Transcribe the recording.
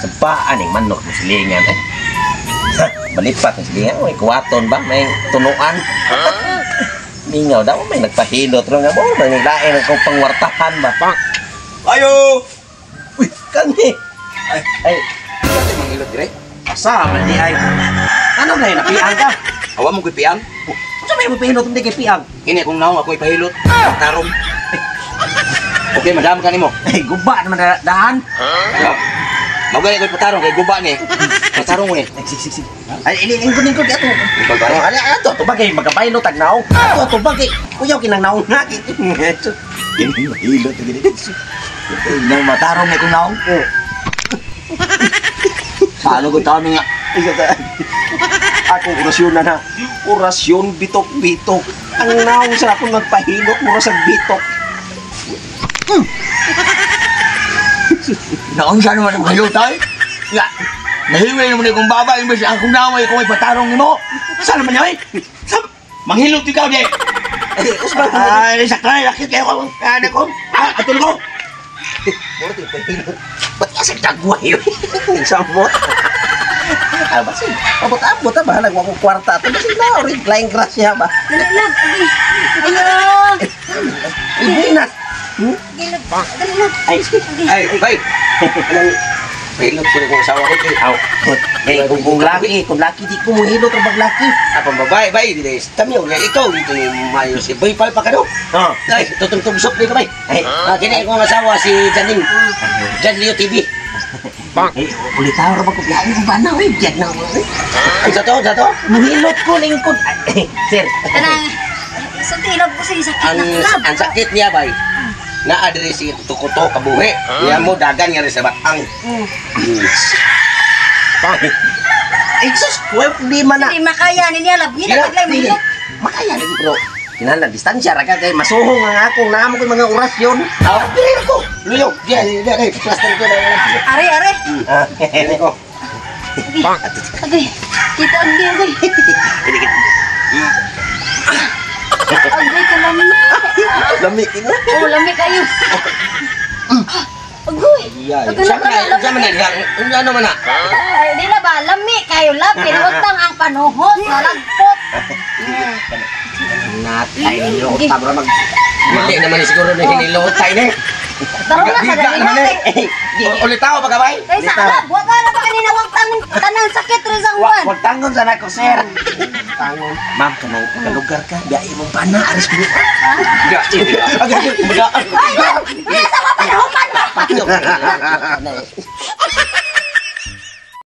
Sa paan ning manok mo silingan eh. Balipat ng silingan, may kuwaton ba? May tunuan. Mingaw daw, may nagpahilot ro nga mo, may naglain akong pangwartahan ba? Ayo! Uy, kani! Ay, Ay, kasi manghilot dire. Asa man di ay. Ano na yun, napiang ka? Awa mo ko'y piang. Unsa may mapahilot hindi kay piang? Kini akong naong ako ipahilot. Tarong. Okay, madam ka nimo. Ay, guba naman na daan. Mao gani ko'y patarong kay guba ni. Patarong mo ni. Ay, sig, sig, sig. Ay, ini lingkod lingkod ato. Lingkod ba? Oh, ala ato, ato bagay magabaylo tag naong. Ato ato bagay. Kuyaw kinang naong na. Kini mahilot gini. Nang matarong ni kong naong. Paano ko taon nga? Isa ta. Ako orasyon na na. Orasyon bitok-bitok. Ang naong sa akong nagpahilot mura sa bitok. Naong siya naman ang mahilot ay? Nga, nahiwi naman akong baba, imbes akong naong ay kung may patarong nimo. Saan naman yan ay? Sa, manghilot ikaw di. Eh, usbang. Ay, sakay, lakit kayo ko. Ano ko? Ah, atol ko. Mura tayo pahilot. Ba't ka sa dagway? Samot. Ah, basin. Abot-abot ah, bahalag wa ko kwarta ato. Basin na, rin flying grasya ba? Dali lang. Ayo. Ibinas. Dali lang. Ay, Ay, bay. Anong pahilot ko na kong asawa ko. Eh. Aw. Eh, kung laki di ko muhilot ang baglaki. Apang babae, bay, di tamyo nga ikaw dito yung mayo si Bay palpa ka do. Oh. Ay, tutong tumsok ni ka bay. Ay, Ah, kini akong asawa si Janing. Jan Leo TV. Eh, ulitaw ra ba ko biyahe ko ba na, oy, biyag na ako. Ay, sa to, sa to. Muhilot ko lingkod. Ay, sir. Kanang sa tilog ko sa sakit Ang na lab. ang sakit niya bay. Na adre si kuto kabuhi. Niya mo dagan nga rin sa batang. Ay, sus, well, problema na. Hindi makaya ni niya lab. Hindi Sila, na Dili. mahilot. Makaya lagi pero kinahanglan distansya ra ka kay masuhong ang akong naamo ko'y mga orasyon. Ah, dili ko. Luyo, di di di plaster ko na. Are are. Ah, Dili ko. Agay. Kita agay agay. Agay ka lami. Lami kini. Oh, lami kayo. Agoy. Agay Sa man na sa man na ano man na. Ay, di na ba lami kayo lab pinutang ang panuhot nalagpot. Natay ninyo tabra mag Hindi naman siguro na hinilotay ni. Tarong na sa Biga dali naman natin. eh. Ulitaw pa ka bay? Kay sa lab, wa ka na ba kanina wag tanong tanang sakit rin sa uwan. Wag tangon sana ko, sir. Tangon. Ma'am, kanang kalugar ka, biyahe mong pana, aris ko. Ga. Agay, Ay, ay, sa mga panuhuman ba? Patyo.